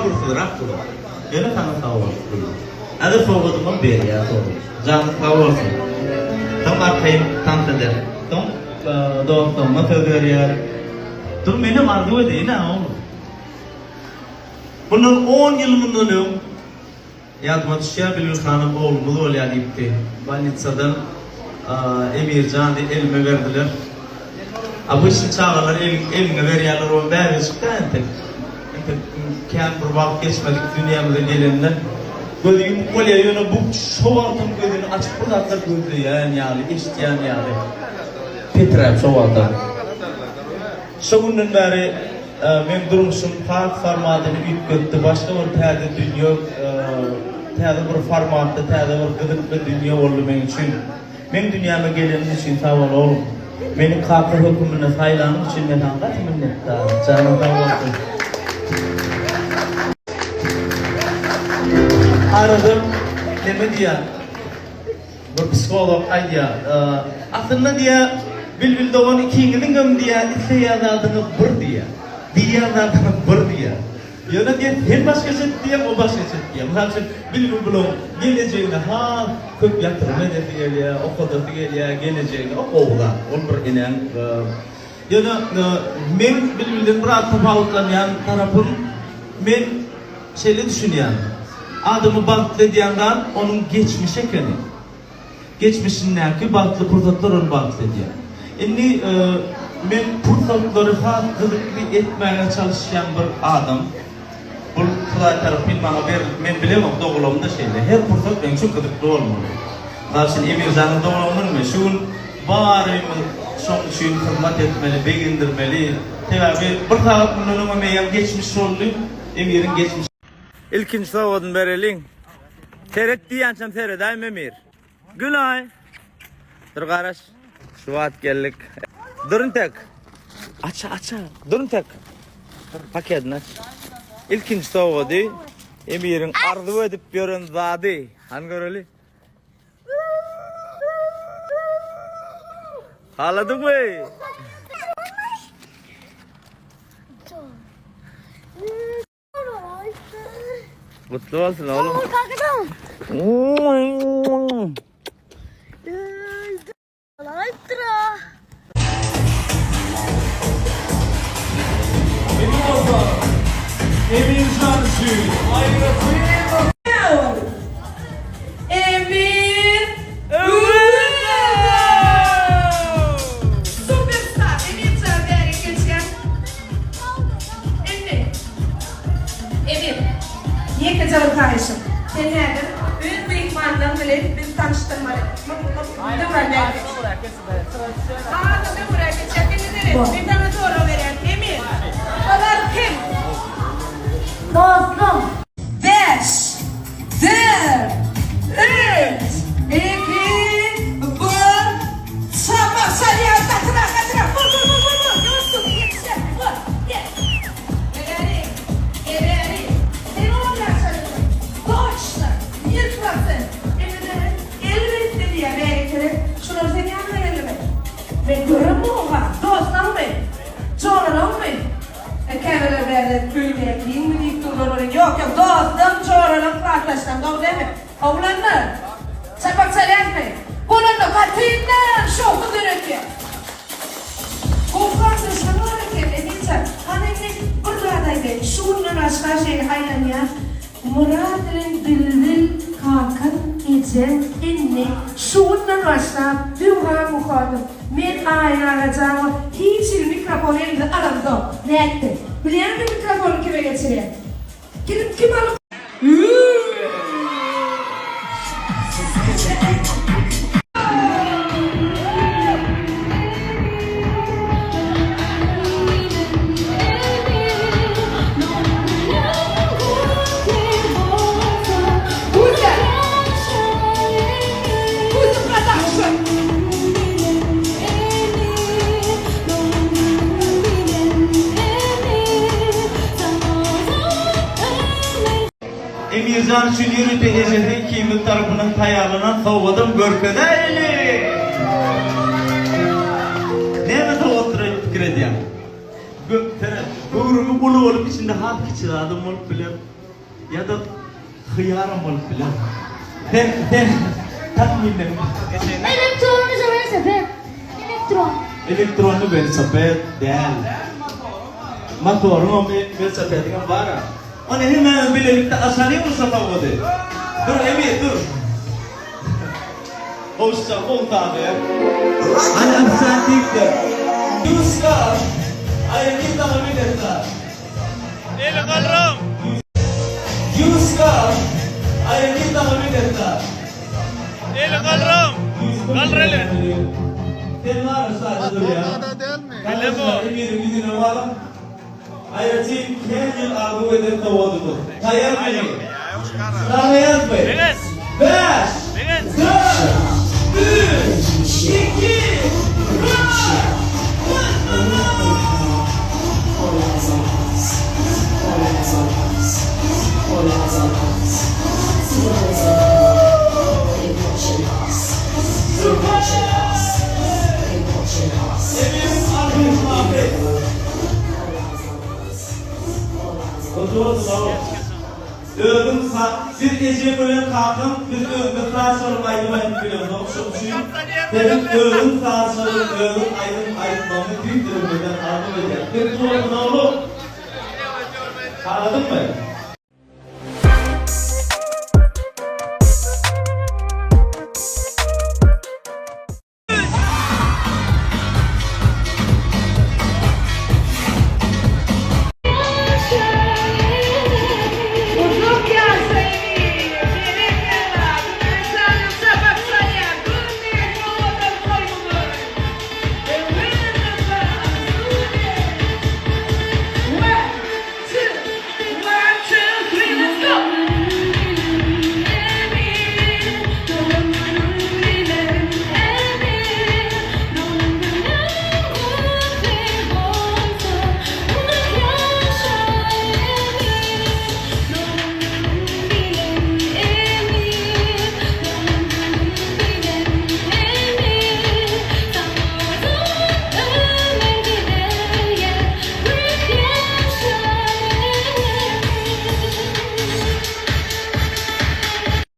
Sabyrsyzrak bular. Ýöne saňa sag bolsun Bilbil. Häzir sowgadymam berýär sowgat. Janyň sag bolsun. Soň arkaýyn tans eder. Soň dostlaryna söz berýär. Dur menem arzuw edeýin-ä oglum. Mundan on ýyl mundan öň Ýadyma düşýär, Bilbil hanym oglumyz bolýar diýipdi. Bolnitsadan Emirjany elime berdiler. Obyçny çagalar eliňe berýärler, ol bäbejik-dä entek. Entek kän bir wagt geçmedik dünýämize gelenine. Gözi ýumuk bolýar, ýöne bu şo wagtam gözüni açyp bir zatlar gözleýän ýaly, eşidýän ýaly. Peträp şo wagtam. Şo günden bäri meň durmuşym has formatyny üýtgetdi. Başga bir täze dünýe, täze bir formatda, täze bir gyzykly dünýe boldy meň üçin. Meň dünýäme geleniň üçin sag bol oglum. Meni kaka höküminde saýlanyň üçin men saňa gaty minnetdar. Janyň sag bolsun. Arada neme diýýär? Bir psiholog aýdýar, Aslynda diýýär, Bilbil dogan ikiňiziňem diýýär, isleýän zadyňyz bir diýýär. Diýýän zadyňyz bir diýýär. Ýöne diýýär, sen başgaça et diýýäň, o başgaça et diýýär. Mysal üçin, Bilbil bulaň gelejegine has köp ýatyrym edesi gelýär, okadasy gelýär, gelejegine, o gowy zat. Ol bir enäň Ýöne meň Bilbilden biraz tapawutlanýan tarapym, men Şeýle düşünýän. Adamy bagtly edýän zat onuň geçmişi ekeni. Geçmişindäki bagtly pursatlar ony bagtly edýär. Indi men pursatlary has gyzykly etmäge çalyşýan bir adam. Bul Hudaý tarapyn maňa berilip, men bilemok dogulamda şeýle. Her pursat meň üçin gyzykly bolmaly. Mysal üçin Emirjanyň doglan günümi şu gün barymyz şoň üçin hyzmat etmeli, begendirmeli. Sebäbi bir sagat mundan öňem eýýäm geçmiş boldy. Emiriň geçmiş. Ilkinji sowgadyny bereliň. Seret diýýänçäm seredäým Emir. Gülaý. Dur garaş. Şu wagt geldik. Dur intek. Aç aç. Dur intek. Paketini aç. Ilkinji sowgady Emiriň arzuw edip ýören zady. Hany göreli. Haladyňmy? Gutly bolsun oğlum. Emir Öwezov! Superstar Emirjan bärik geçýän. Indi Emir, ýekeje bir haýyşym. Sen häzir öz myhmanlaň bilen bizi tanyşdyrmaly. Döwran bärik geç. Adam öňräk geçýär. Indi seret, men saňa sorag berýän. Emir, olar kim? Dostum. Bäş, dört, üç, iki, bir. Çapak çalýar. Gatyrak, gatyrak. Bur, bur, bur, bur, bur. Ýuwaş dur. Ýetişer. Bur, gel. Gel bäri. Gel bäri. Sen on ýaşadyňmy? Toçno. 100%. Indi seret. Elbetde diýýär bäri seret. Şular seň ýanyňa geldimi? Men göremok-a. Dostlaňmy? Joralaňmy? E käbeler bärde öýdäkiňmi diýip durlar welin, ýok, ýok, dostlaň, joralaň, klasdaşlaň, dogry dälmi? Oglanlar, çapak çalýasmy? Bolanda gatyndan şowhun döretýär. Gowy klasdaşlaň bar eken, Eminjan. Hany indi bir zat aýdaýyn, şu günden başga şeýle aýlanýan Myrat bilen Bilbil kakaň, ejeň, indi şu günden başlap Döwran Muhadow, men Aýna Agajanowa hiç hili mikrofon elimize alamzok. Nätdi? Bilýäňmi mikrofony kime geçirýän? Gidip kim alyp. Emirjan üçin ýörite ejesi ikimiz tarapyndan taýýarlanan sowgadam görkezäýeli! Näme sowgatdyr öýdüp pikir edýäň? Seret, göwrümi uly bolup içinde has kiçi zadam bolup biler. Ýa-da hyýaram bolup biler. Sen, sen takmyndan. Elektronly welosiped. Elektron. Elektronly welosiped däl. Motoryňam, welosipediňem bar-a. Ony hemmämiz bilelikde açalyňmy şo sowgady? Dur Emir, dur. Gowşutjak gowy saz ber. Hany ofisiant diýipdir. Ýuska, aýratyn saňa minnetdar. Eli galram. Ýuska, aýratyn saňa minnetdar. Eli galram. Galdyr eli. Sen bar şaýda durýaň. Bilemo. Emiriň ýüzüne balyň. Aýratyn kän ýyl arzuw eden sowgadymyz. Taýýar meni? Sanaýasmy? Meňiz. Bäş, Meňiz. dört, üç, iki, bir! Emiriň arzuwyny afet. Özüň sa biz ejem bilen kakam biz özümiz saz çalyp aýdym aýdyp bilemzok şoň üçin seniň özüň saz çalyp özüň aýdym aýtmagyňy tüýs ýüregimizden arzuw edýäs. Sen tuwalyňy oglum. Haladyňmy?